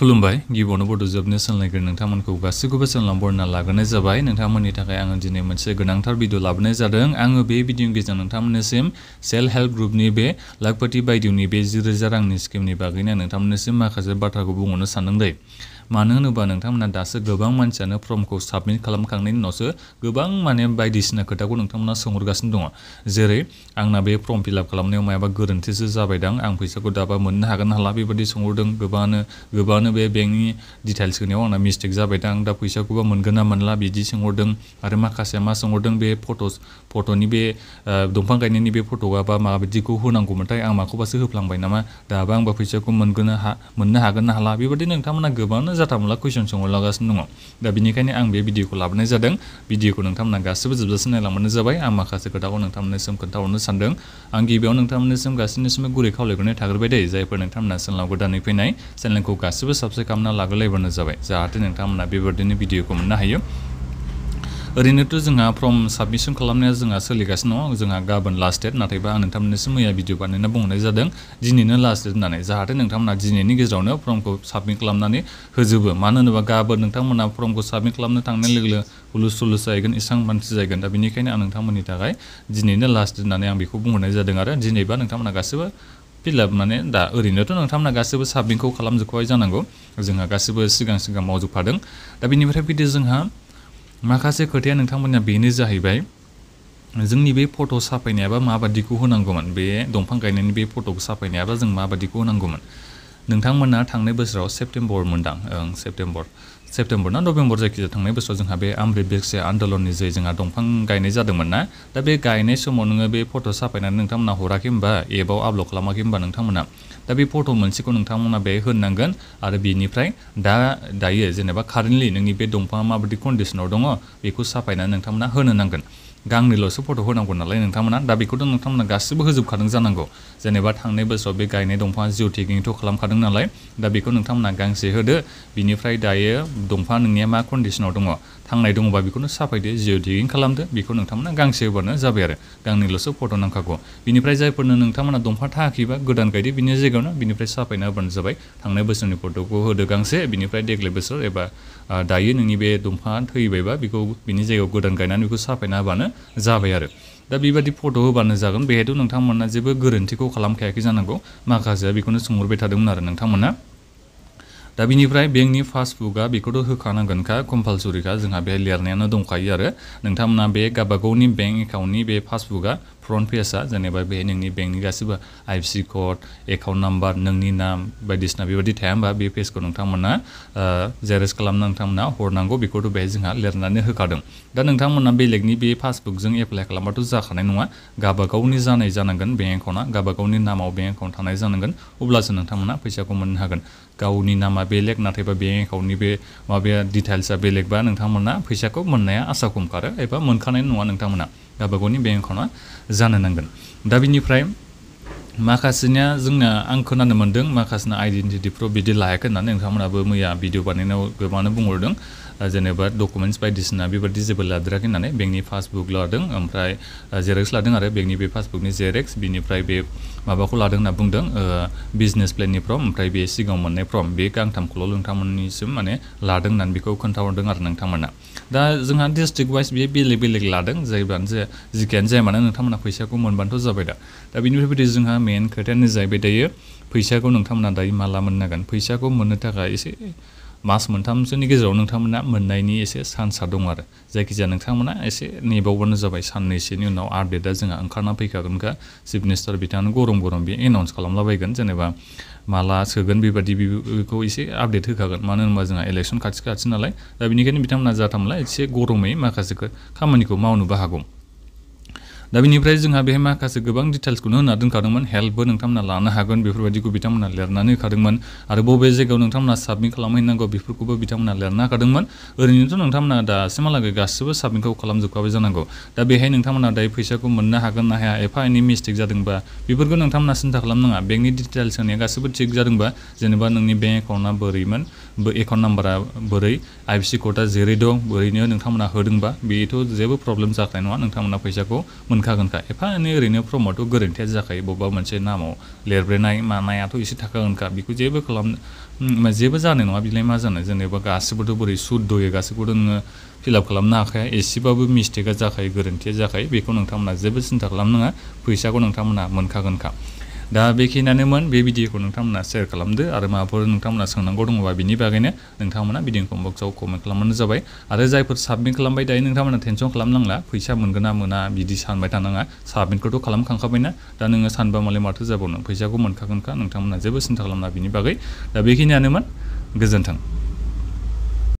खुलुमबाय गिबियावनो बड' जबनि सानलायगिरि नोंथांमोनखौ गासैखौबो सानलाम बरना लाग्रोनाय जाबाय। नोंथांमोननि थाखाय आङो दिनै मोनसे गोनांथार भिडिअ लाबोनाय जादों। आङो बे भिडिअनि गेजेरजों नोंथांमोननिसिम सेल्फ हेल्प ग्रुपनि बे लाखपति बायदिनि बे 10,000 रांनि स्किमनि बागैनो नोंथांमोननिसिम माखासे बाथ्राखौ बुंहरनो सानदों दै। मानो होनोबा नोंथांमोना दासो गोबां मानसियानो फर्मखौ साबमिट खालामखांनायनि उनावसो गोबां बायदिसिना खोथाखौ नोंथांमोना सोंहरगासिनो दङ। जेरै आंना बे फर्म फिलआप खालामनायाव मायाबा गोरोन्थिसो जाबायदां, आं फैसाखौ दाबा मोननो हागोन ना हाला बेबायदि सोंहरदों गोबाङानो बे बेंकनि डिटेल्स होनायाव आंना मिस्टेक जाबायदां, दा फैसाखौबा मोनगोन ना मोनला बिदि सोंहरदों। आरो माखासेया मा सोंहरदों, बे फट'नि बे दंफां गायनायनि बे फट'आ माबायदिखौ होनांगौमोनथाय, आं माखौबासो होफ्लांबाय नामा, दाबा आंबा फैसाखौ मोननो हागोन ना हाला बेबायदि नोंथांमोना गोबांनो जाथामला कुइसन सोंहरलागासिनो दङ। दा बिनिखायनो आं बे भिडिअखौ लाबोनाय जादों। भिडिअखौ नोंथांमोना गासिबो जोबजासिम नायलांबानो जाबाय। आं माखासे खोथाखौ नोंथांमोननिसिम खोन्थाहरनो सानदों। आं गिबियाव नोंथांमोननिसिम गासैनिसिम गुरै खावलायग्रोनाय थाग्रोबाय दै। जायफोर नोंथांमोना चेनेलाव गोदानै फैनाय, चेनेलखौ गासिबो साबस्क्राइब खालामना लाग्रोलायबानो जाबाय, जाहाथे नोंथांमोना बेबायदिनो भिडिअखौ मोननो हायो। ओरैनोथ' जोंहा फर्म साबमिसन खालामनाया जोंहा सोलिगासिनो दङ। जोंहा गाबोन लास्ट डेट, नाथायबा आं नोंथांमोननिसिम मैया भिडिअ बानायना बुंहरनाय जादों दिनैनो लास्ट डेट होननानै, जाहाथे नोंथांमोना दिनैनि गेजेरावनो फर्मखौ साबमिट खालामनानै होजोबो। मानो होनोबा गाबोन नोंथांमोना फर्मखौ साबमिट खालामनो थांनाय लोगो लोगो हुलुस थुलुस जाहैगोन, इसां मानसि जाहैगोन। दा बेनिखायनो आं नोंथांमोननि थाखाय दिनैनो लास्ट डेट होननानै आं बेखौ बुंहरनाय जादों। आरो दिनैबा नोंथांमोना गासिबो फिलआप दा ओरैनोथ' नोंथांमोना गासिबो साबमिटखौ खालामजोबखाबाय जानांगौ, जोंहा गासिबो सिगां मावजोबखादों। दा बिनिफ्राय फैदो जोंहा माखासे खोथाया नोंथांमोना बेनो जाहैबाय, जोंनि बे फट' साफायनायाबा माबादिखौ होनांगौमोन, बे दंफां गायनायनि बे फट'खौ साफायनायाबा जों माबादिखौ होनांगौमोन। नोंथांमोना थांनाय बोसोराव सेप्तेम्बर मोनदां, सेप्तेम्बर ना नभेम्बर, जायखिजाया थांनाय बोसोराव जोंहा बे अमृत बिरसा आन्दलननि जे जोंहा दंफां गायनाय जादोंमोन ना। दा बे गायनाय समाव नोङो बे फट' साफायनानै नोंथांमोना हराखै होनबा, एपआव आपल'ड खालामाखै होनबा नोंथांमोना, दा बे फट' मोनसेखौ नोंथांमोना बे होनांगोन। आरो बिनिफ्राय दायो जेनेबा कारेन्टलि नोंनि बे दंफाङा माबायदि कन्डिसनाव दङ बेखौ साफायनानै नोंथांमोना होनो नांगोन। गांनैल'सो फट' होनांगौ नालाय नोंथांमोना, दा बेखौथ' नोंथांमोना गासिबो होजोबखादों जानांगौ। जेनेबा थांनाय बोसोराव बे गायनाय दंफाङा जिअ टेगिंथ' खालामखादों नालाय, दा बेखौ नोंथांमोना गांसे होदो। बिनिफ्राय दायो दंफाङा नोंनिया मा कन्डिसनाव दङ, थांनाय दङबा बेखौनो साफायदो, जिअ टेगिं खालामदो, बेखौ नोंथांमोना गांसे होबानो जाबाय आरो गांनैल'सो फट' नांखागौ। बिनिफ्राय जायफोरनो नोंथांमोना दंफां थायाखैबा गोदान गायदो, बिनि जायगायावनो बिनिफ्राय साफायना होबानो जाबाय। थांनाय बोसोरनि फट'खौ होदो गांसे, बिनिफ्राय देग्लाय बोसोर एबा दायो नोंनि बे दंफाङा थैबायबा बेखौ बिनि जायगायाव गोदान गायनानै बेखौ साफायना होबानो जाबाय आरो। दा बेबायदि फट' होबानो जागोन। बेहायथ' नोंथांमोना जेबो गोरोन्थिखौ खालामखायाखै जानांगौ। माखासेया बेखौनो सोंहरबाय थादोंमोन आरो नोंथांमोना। दा बिनिफ्राय बेंकनि पासबुकआ बेखौथ' होखानांगोनखा, कम्पालसरिखा, जोंहा बेहाय लिरनायानो दंखायो। आरो नोंथांमोना बे गावबागावनि बेंक एकाउन्टनि बे पासबुकआ फ्रन्ट पेजआ, जेनेबा बे नोंनि बेंकनि गासिबो आइएफएससि कड, एकाउन्ट नाम्बार, नोंनि नाम बायदिसिना बेबायदि थाया होमबा, बे पेजखौ नोंथांमोना जेरक्स खालामना नोंथांमोना हरनांगौ। बेखौथ' बेहाय जोंहा लिरनानै होखादों। दा नोंथांमोना बेलेगनि बे पासबुकजों एप्लाइ खालामबाथ' जाखानाय नङा, गावबागावनि जानांगोन बेंक एकाउन्टआ, गावबागावनि नामाव बेंक एकाउन्ट थानाय जानांगोन, अब्लासो नोंथांमोना फैसाखौ मोननो हागोन। गावनि नामा बेलेग, नाथायबा बेंक एकाउन्टनि बे माबाया डिटेल्सआ बेलेगबा नोंथांमोना फैसाखौ मोननाया आसा खमखारो, एबा मोनखानाय नङा नोंथांमोना। गावबागावनि बेंक एकाउन्टआ जानो नांगोन। दा बिनिफ्राय माखासेनिया जोंना आं खोनानो मोन्दों, माखासेना आइडेन्टिटि प्रुफ बिदि लायाखै होननानै नोंथांमोनाबो मैया भिडिअ बानायनायाव गोबाङानो बुंहरदों। जेनेबा डकुमेन्टस बायदिसिना बेबायदि जेबो लादेराखै होननानै, बेंकनि पासबुक लादों, ओमफ्राय जेरक्स लादों आरो बेंकनि बे पासबुकनि जेरक्स, बिनिफ्राय बे माबाखौ लादों होनना बुंदों, बिजनेस प्लेननि फर्म, ओमफ्राय बे सिगाङाव मोननाय फर्म, बे गांथामखौल' नोंथांमोननिसिम लादों होननानै बेखौ खोन्थाहरदों आरो नोंथांमोना। दा जोंहा डिस्ट्रिक्ट वाइस बे बेलेग लादों, जिखियानो जाया मानो नोंथांमोना फैसाखौ मोनबानोथ' जाबाय। दा बिनिफ्राय फैदो जोंहा मेन खोथायानो जाहैबाय दायो फैसाखौ नोंथांमोना दायो माला मोननांगोन। फैसाखौ मोननो थाखाय एसे मास मोनथामसोनि गेजेराव नोंथांमोना मोननायनि एसे चान्सआ दं आरो। जायखिजाया नोंथांमोना एसे नेबावबानो जाबाय, साननैसोनि उनाव आपडेटआ जोंहा ओंखारना फैखागोनखा। चिफ मिनिस्टार बिथाङानो गरम बे एनाउन्स खालामलाबायगोन, जेनेबा माला सोगोन बेखौ एसे आपडेट होखागोन। मानो होनबा जोंहा इलेक्सन खाथि नालाय, दा बेनिखायनो बिथांमोना जाथामला एसे गरमै माखासे खामानिखौ मावनोबो हागौ। दा बिनिफ्राय जोंहा बेहाय माखासे गोबां डिटेल्सखौनो होना दोनखादोंमोन, हेल्पबो नोंथांमोना लानो हागोन बेफोरबायदिखौ बिथांमोना लिरनानै होखादोंमोन। आरो बबे जायगायाव नोंथांमोना साबमिट खालामहैनांगौ बेफोरखौबो बिथांमोना लिरना होखादोंमोन। ओरैनोथ' नोंथांमोना दासिमहालागै गासिबो साबमिटखौ खालामजोबखाबाय जानांगौ। दा बेहाय नोंथांमोना दायो फैसाखौ मोननो हागोन ना हाया, एफा एनै मिस्टेक जादोंबा बेफोरखौ नोंथांमोना सिन्था खालामनाङा। बेंकनि डिटेल्स होनाया गासिबो थिग जादोंबा, जेनेबा नोंनि बेंक एकाउन्टआ बोरैमोन, एकाउन्ट नाम्बारा बोरै, आइएफएससि क'डआ जेरै दं बोरैनो नोंथांमोना होदोंबा, बेथ' जेबो प्रब्लेम जाखानाय नङा, नोंथांमोना फैसाखौ मोनखागोनखा। एफा एनै ओरैनो फर्मावथ' गोरोन्थिया जाखायो, बबेबा मोनसे नामाव लिरब्रेनाय मानायाथ' एसे थाखागोनखा, बेखौ जेबो जेबो जानाय नङा बिलाय मा जानो जेनेबा गासिबोथ' बोरै सुद्धयै गासिबोथ' नोङो फिलआप खालामनो हाखाया एसेबाबो मिस्टेकआ जाखायो गोरोन्थिया जाखायो बेखौ नोंथांमोना जेबो सिन्था खालामनाङा फैसाखौ नोंथांमोना मोनखागोनखा दा बेखिनियानोमोन बे भिडिअखौ नोंथांमोना शेयार खालामदो आरो माबाफोर नोंथांमोना सोंनांगौ दङबा बिनि बागैनो नोंथांमोना भिडिअ कमेन्ट बक्सआव कमेन्ट खालामबानो जाबाय आरो जायफोर साबमिट खालामबाय दायो नोंथांमोना टेनसन खालामनांला फैसा मोनगोन ना मोना बिदि सानबाय थानाङा साबमिटखौथ' खालामखांखाबायना दा नोङो सानबा मालाय माथो जाबावनो फैसाखौ मोनखागोनखा नोंथांमोना जेबो सिन्था खालामना बिनि बागै दा बेखिनियानोमोन गोजोन्थों